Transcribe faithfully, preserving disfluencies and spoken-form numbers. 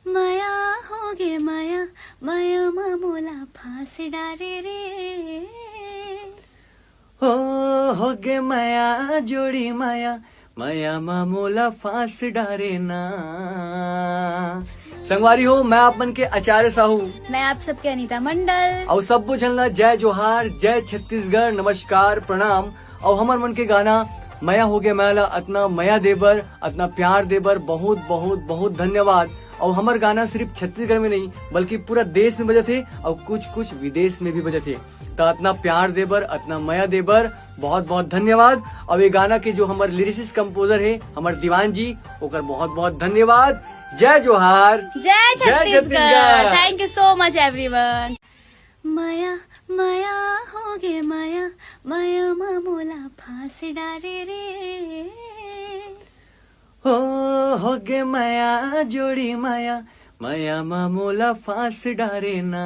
मया होगे मया, मया मा मोला फांस डारे रे। हो होगे मया जोड़ी मया, मया मा मोला फांस डारे ना। संगवारी हो, मैं आप मन के आचार्य साहू। मैं आप सबके अनीता मंडल। अउ सब्बो झन ला जय जोहार, जय छत्तीसगढ़, नमस्कार, प्रणाम। अउ हमर मन के गाना मया होगे मया ला अतना मया देबर, अतना प्यार देबर बहुत बहुत बहुत धन्यवाद। अउ हमर गाना सिर्फ छत्तीसगढ़ में नहीं, बल्कि पूरा देश में बजत हे अउ कुछ कुछ विदेश में भी बजत हे। त अतना प्यार देबर, अतना मया देबर बहुत बहुत धन्यवाद। अउ ये गाना के जो हमर लिरिसिस्ट कंपोजर हे, हमर दीवान जी, ओकर बहुत बहुत धन्यवाद। जय जोहार। जय जय Chhattisgarh. Chhattisgarh. Thank you so much everyone. मया मया होगे मया, मया मा मोला फांस डारे रे। हो होगे मया जोड़ी मया, मया मा मोला फांस डारे ना।